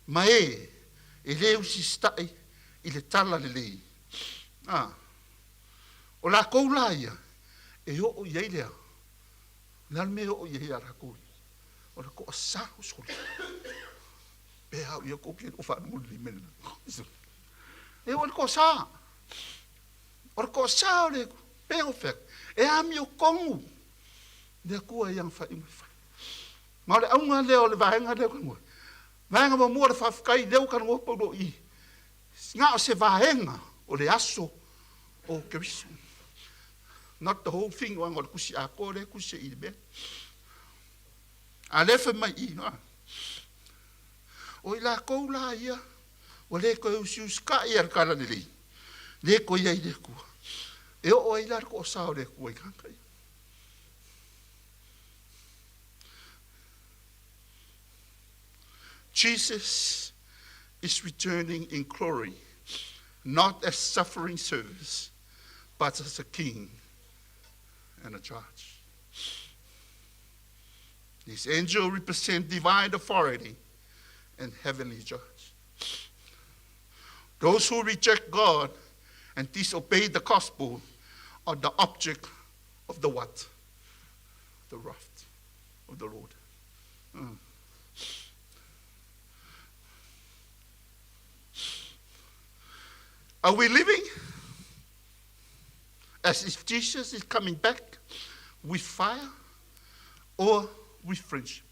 Ma e e le usita'i i le tala lelei. A, o lakou la ia e oo i ai lea. O le a le mea e oo i ai ia lakou ia? O le toasā o soli. Pe a o ia kou ke o faalogo lelei mai lena. E oo i le toasā. O le toasā o le pe o fea. E amiotonu le Atua i ana faaiuga e fai. Ma o le auga lea o le vaega lea ua talanoa. Vaega muamua o le faafetai lea ua talanoa Paulo i na o se vaega o le aso o Keriso. Not the whole thing, o le tusi atoa lea e tusi i le mea. A lea fai mai i, no. O i lakou la ia, ua le toe usiusitai a le tala lelei, le toe i ai le Atua. E oo ai la le toasa o le Atua i tagata ia. Jesus is returning in glory, not as suffering service, but as a king and a judge. These angels represent divine authority and heavenly judge. Those who reject God and disobey the gospel are the object of the what? The wrath of the Lord. Are we living as if Jesus is coming back with fire or with friendship?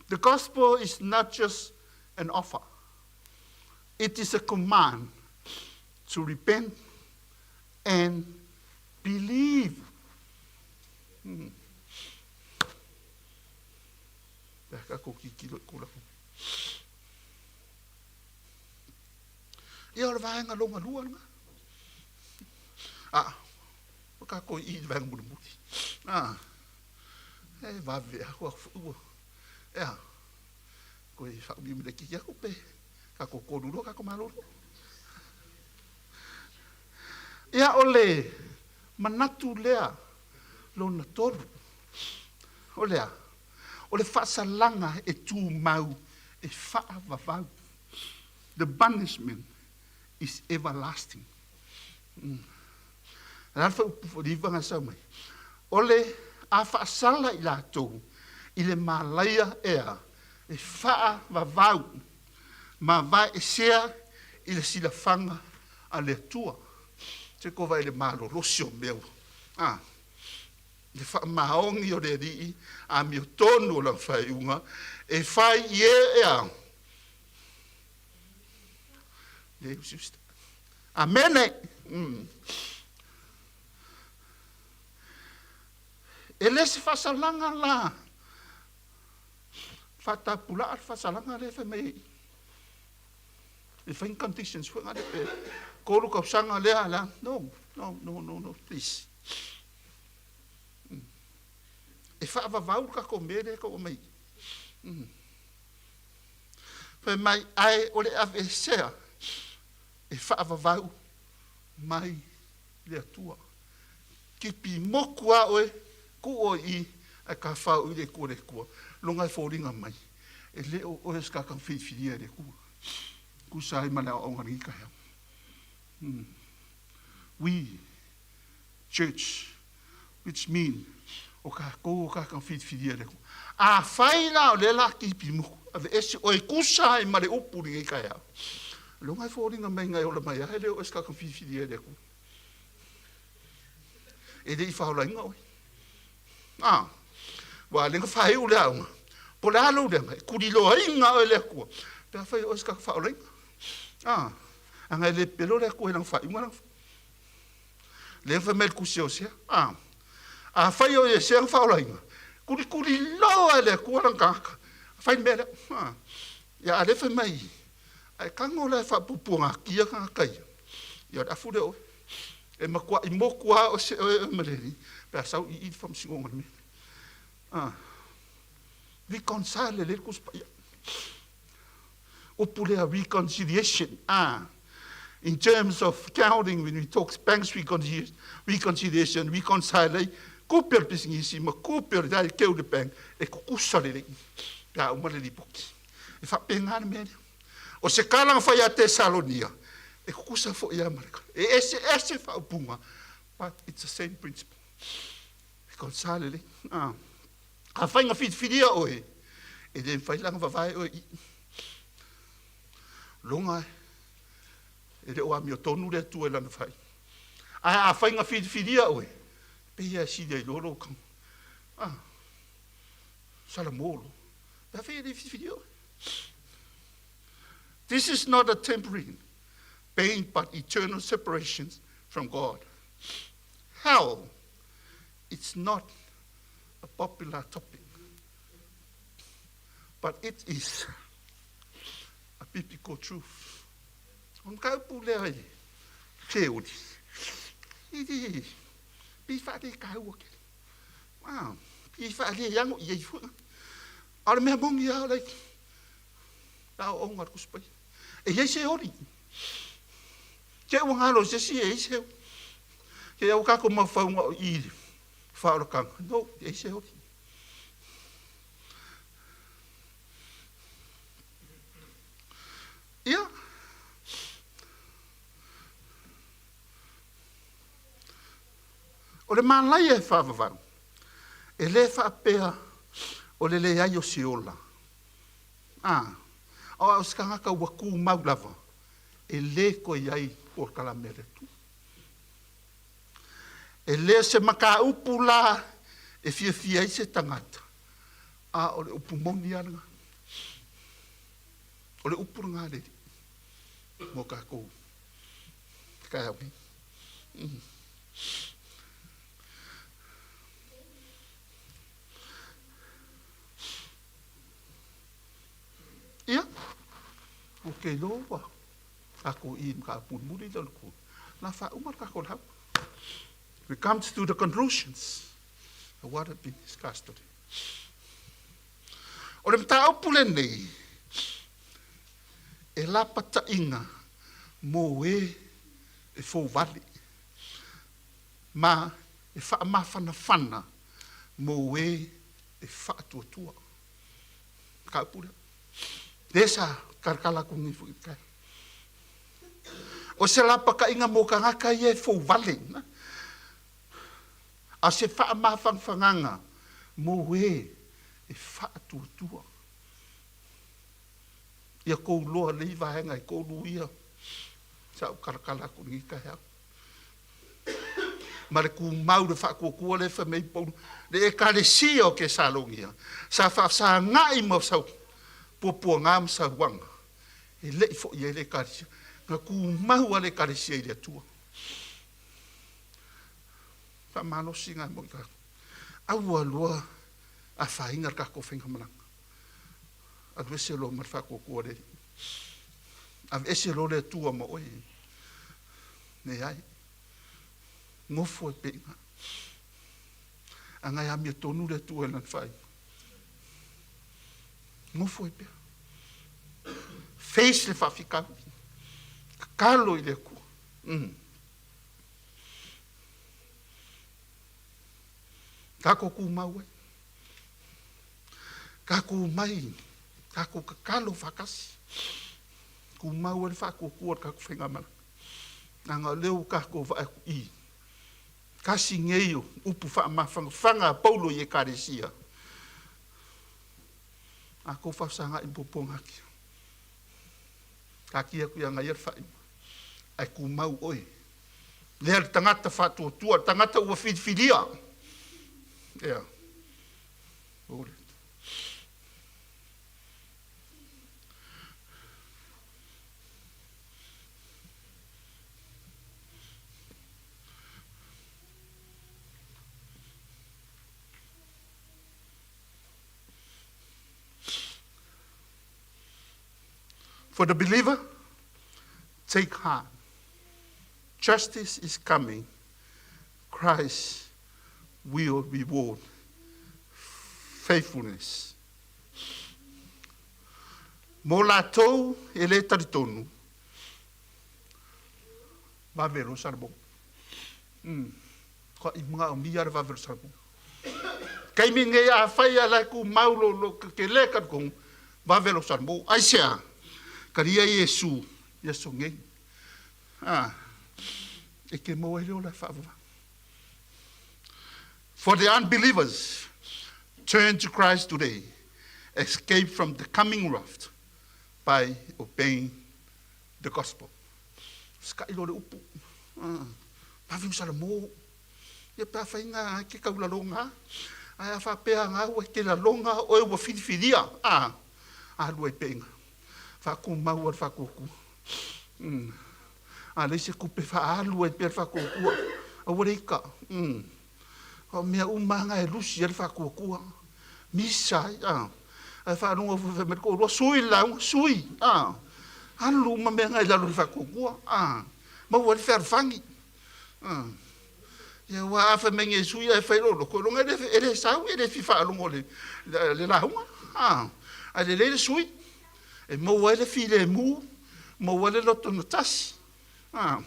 The gospel is not just an offer. It is a command to repent and believe. Pe a tatou tilotilo i tulaga. Ia o le vaega lona lua lena. A, o tatou i i le vaega mulimuli. A, e vave a ua ua. E a, koe whaumi le kiki aku pe, tatou tolu loa tatou malolo. Ia o le manatu lea lona tolu. O le a? O le faasalaga e tumau e faavavau. The punishment is everlasting. O le a le fuaiupu 9 na sau mai? O le a faasala i latou i le malaia ea e faavavau ma vaeesea i le silafaga a le Atua. Se ko vaai i le malolosi o mea ua, a, le faamaoni o le Alii amiotonu o lana faaiuga e fai i e ea. Le usiusi. Amene. E le se faasalaga la faatapulaa le faasalaga lea e fai mai ai e fai ni conditions foi ngale pe 3 tausaga lea la no no no no no please. E faavavau le tatou mea lea e tau aumai. Fai mai ae o le aveesea e faavavau mai le Atua. Kipi moku a oe, tuu oe i i, ae tafao i le Atua le Atua. Loga e foliga mai, e le o oe o se tagata na filifilia e le Atua. Tusa ai ma le aoaoga i lenei taeao. We, church, which mean, o tatou o tagata na filifilia e le Atua. Afai la o lea la kipi moku, aveese oe e tusa ai ma le upu i lenei taeao. Loga e foliga mai na e ola mai a, e le o oe o se tagata na filifilia e le Atua. E le i faaolaina oe. A, ua le na faaiu le aoga. Po le a lou leaga, e tuliloaina oe e le Atua. Pe afai o oe se tagata faaolaina. A, aga e le pepelo le Atua i lana faaiuga lana. Lea fai mai le tusi o Hosea. A, afai o Hosea na faaolaina, tulituliloa e le Atua lana tagata. Fai le mea lea. A, ia a lea fai mai, Ae tago la e faapuapuagatia tagata ia, ia o le afu lea o oe. E matuai motu lava oe oe ma le alii pe a sau i i le faamasinoga i le mea lea. A, reconcile lelei le Tusi Paia. Upu lea reconciliation, a, in terms of accounting when we talk banks reconciliation, reconciliation, reconcile ai tupe o le pisinisi ma tupe o le dai keu le bank e tutusa lelei pe a uma le lipoti. E faapena le mea lea. O se tala na fai ia Tesalonia, e tutusa foi lava ma le tala. E eseese faaupuga, but it's the same principle. Reconcile lelei. Ah. Afai na filifilia oe, e le mafai la ona vavae oe i i. Loga e le o amiotonu le Atua i lana fai. Ae afai na filifilia oe, pei lava e sili ai loa lou tago. Ah, salamo loa. Pe afai e le filifilia oe. This is not a temporary pain, but eternal separation from God. Hell, it's not a popular topic, but it is a biblical truth. O le mataupu lea i Seoli, e le pei faale-taua tele. Ah, pei faale-ano i ai foi. A o le mea moni lava o le aoaoga a le Tusi Paia. E i ai Seoli. Te ua galo i se isi e i ai Seoli. Te au tatou mafaufauga o i i faaolataga. No, e i ai Seoli. Ia. O le malaia e faavavau, e le faapea o le leai o se ola. A, o se tagata ua tumau lava, e le toe i ai polokalame a le Atua. E le o se mataupu la e fiafia ai se tagata, a o le upu moni lava lena. O le upu lena a le Alii mo tatou i le taeao nei. Ia, ou te iloa ua tatou i i le mataupu mulimuli lea o le tolu, o le a faauma le tatou lauga. We come to the conclusions of what have been discussed today. O le mataupu lenei, e lapataiga mo e e fouvale ma e faamafanafana mo e e faatuatua. Mataupu lea. Lea sa talatala atu nei foi i le taeao. O se lapataiga mo tagata ia e fouvale, a o se faamafanafanaga mo e e faatuatua. Ia tou loa lelei vaega e tolu ia sa ou talatala atu i lenei taeao. Ma le tumau le faatuatua lea fai mai Paulo, le Ekalesia o Tesalonia sa faafesagai ma sau puapuaga ma sauaga, e le i foi ai le Ekalesia. Na tumau lava le Ekalesia i le Atua. Faamalosi na mo i tatou. Aua loa afaina le tatou faigamalaga. Alu ese loa ma le faatuatua o le Alii. Aveese loa le Atua ma oe. Leai. Nofo ai pea i ina. A na e amiotonu le Atua i lana faaiuga. Nofo ai pea. Face le faafitauli. Tatalo i le Atua. Tatou tumau ai. Tatou omai, tatou tatalo faatasi. Tumau ai le faatuatua o le tatou faigamalaga. Leaga o lea ua tatou vaai atu i i, tasi nei o upu faamafanafana a Paulo i Ekalesia. A tou faafesagai ma puapuaga atu, taatia atu ia ia le faaiuga, ae tumau oe. Lea le tagata faatuatua, le tagata ua filifilia. Ea. O le For the believer, take heart. Justice is coming. Christ will reward faithfulness. Mo latou e le talitonu, vave lo salamo. Ko i mga o mia le vave lo salamo. Kaimi ngei a whai a lai ku maulo lo ke le ka kong vave lo salamo. Ai sea, karia Iesu, Iesu ngei. Ah, e ke mo e leo la whaavawa. For the unbelievers, turn to Christ today. Escape from the coming wrath by obeying the gospel. Skai lo le upu. Ah, vave salamo. Ia pe a whainga ke kaulalonga. Ai a whapea ngā ua ke lalonga o e ua whiriwhiria. Ah, a lua i peinga. Whaku mau al whakuku. A leise kupe whaalu ai pea whakukua. A ua reika. O mea umanga e lusi al whakukua. Misa ai. Ah. Ai whaalunga fu me ko rua sui lau sui. Ah. Alu ma mea ngai lalo whakukua. Ah. Mau al whangi. Ah. Ia ua afa me nge sui ai whai lolo. Ko longa e le sau e le fi whaalunga le lahunga. Ah. Ai le le sui. E mau ai le fi le mu. Mau ai le loto na tasi. Ah.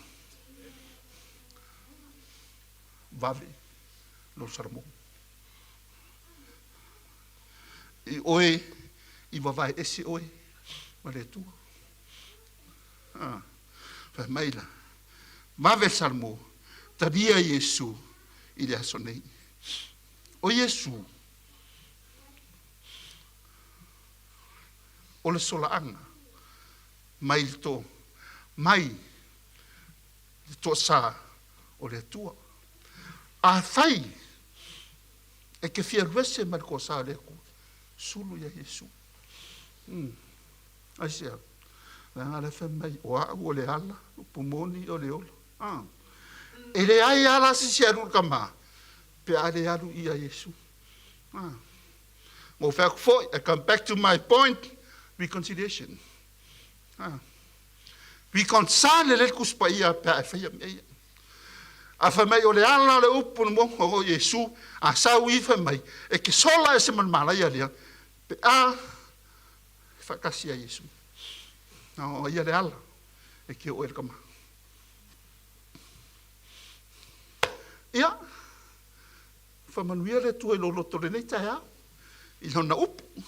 Vave lo Salamo. I oe, i vavae ese oe, ma le tua. Ah. Whai maila. Vave Salamo, taria Iesu i le aso nei. O Iesu, o le solaanga, mai le tō, mai le tō sa o le atua. A whai, e ke fia ruese mai le kō sa o le atua, sulu ia Iesu. Ai sea, la ngā le whai mai, o au o le ala, o pumoni o le ola. Ah. E le ai ala si si aru ka mā, pe a le alu ia Iesu. Ah. Mo whaku foi, I come back to my point, reconciliation. Ah. Reconcile le kuspa ia pe a whaia mea ia. A whai mai o le ala le upu no mo o Iesu, a sau i whai mai, e ke sola e se man mala ia lea, pe a whakasi a Iesu. Na o ia le ala, e ke o e le kama. Ia, whamanuia le tua i loloto le nei tae au, i lona upu.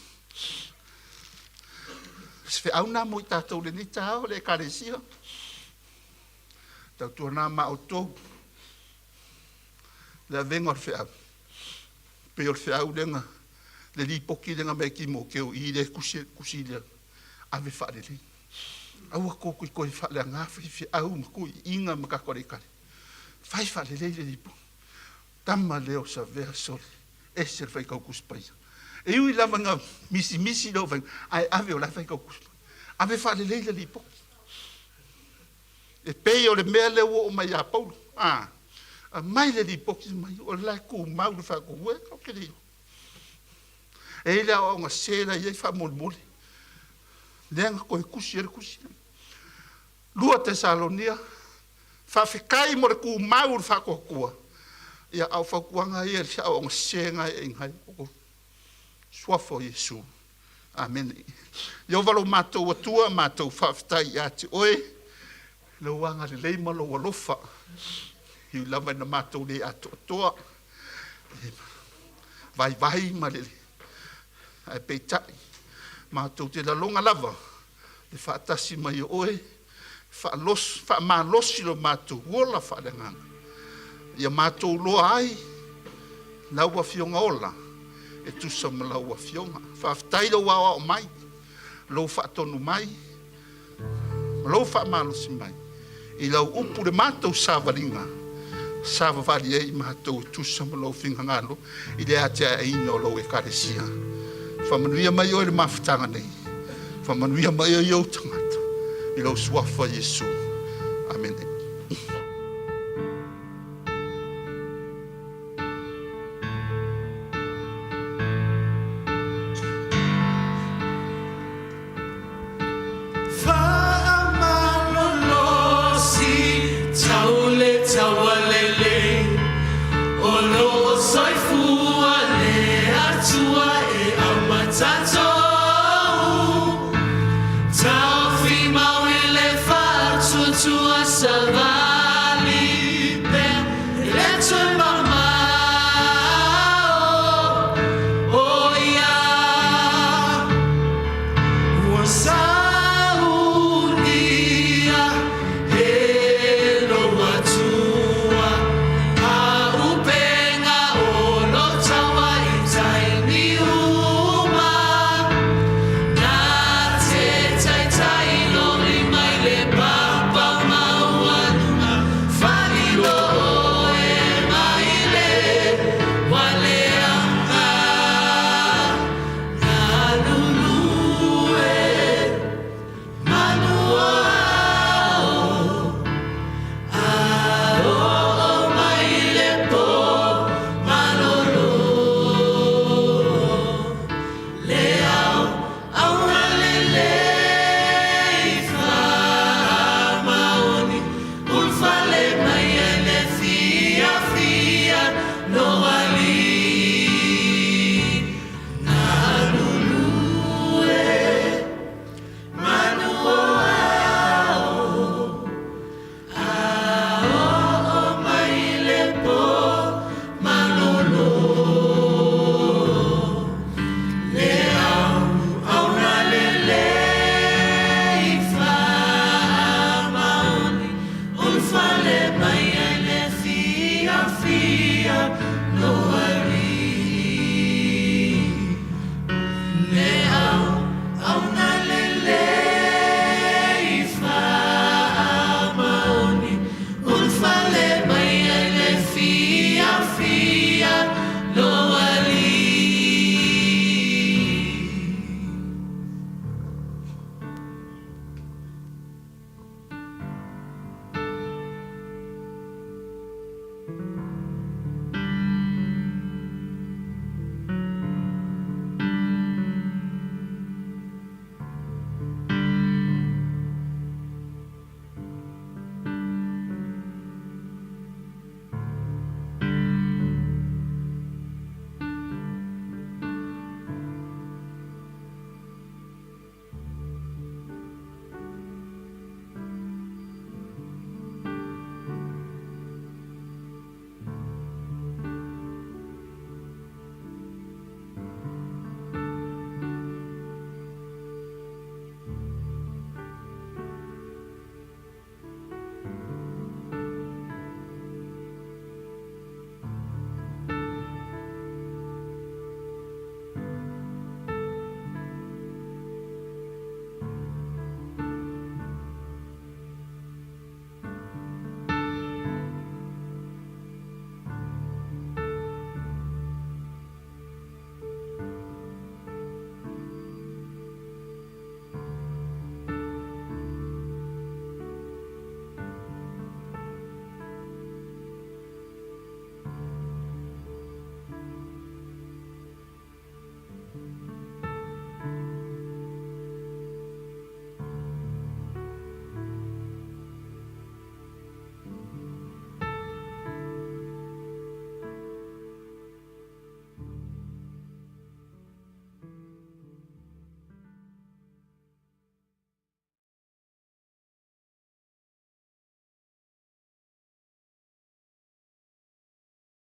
Se fe au nā mo i tātou le nei tae au, le ekalesia. Tau tua nā ma o tō. Le avenga o le wheau. Pe o le wheau lenga, le lipoki lenga me ki mō keo i le kusi, kusi lea. Ave whaarere. Aua kōkui koe whaale a ngā whiwhi wheau ma kui inga ma kakore kare. Whai whaarere le lipo. Tama leo sa vea sole. E se whai kau kuspaia. E ui lava ngā misi misi leo whai. Ai ave o la whai kau kuspaia. Ave whaarere le lipoki. E pei o le mea leo o mai a Paulo. Ah. A mai le lipoki mai o la ku mau le whaku ue o ke leo. E ile au ngā sela i ei whaamole. Leanga koe kusi e le kusi. Lua Tesalonia, whawhikai mo le ku mau le whakokua. Ia au whakuanga ia le au ngā senga e ngai. Suafo Iesu. Amen. Ia valo mātou atua, mātou whawhitai i ati oe. Le wanga le leima lo walofa. I lava ina mātou le ato atoa. Vai vai ma le ai peitai. Mātou te lalonga lava. Le whaatasi mai o oe. Whaamalosi lo mātou. Ola whaalenganga. Ia mātou loa ai. Lau afionga ola. E tusa ma lau afionga. Whaaftai lau ao mai. Lau whaatonu mai. Ma lau whaamalosi mai. I lau upu le mātou savalinga. Savavali ei mātou tusa ma lau fingangalo. I le atea e ina o lau ekalesia. Whamanuia mai oe le mafutanga nei. Whamanuia mai oe i au tangata. I lau suafa Iesu.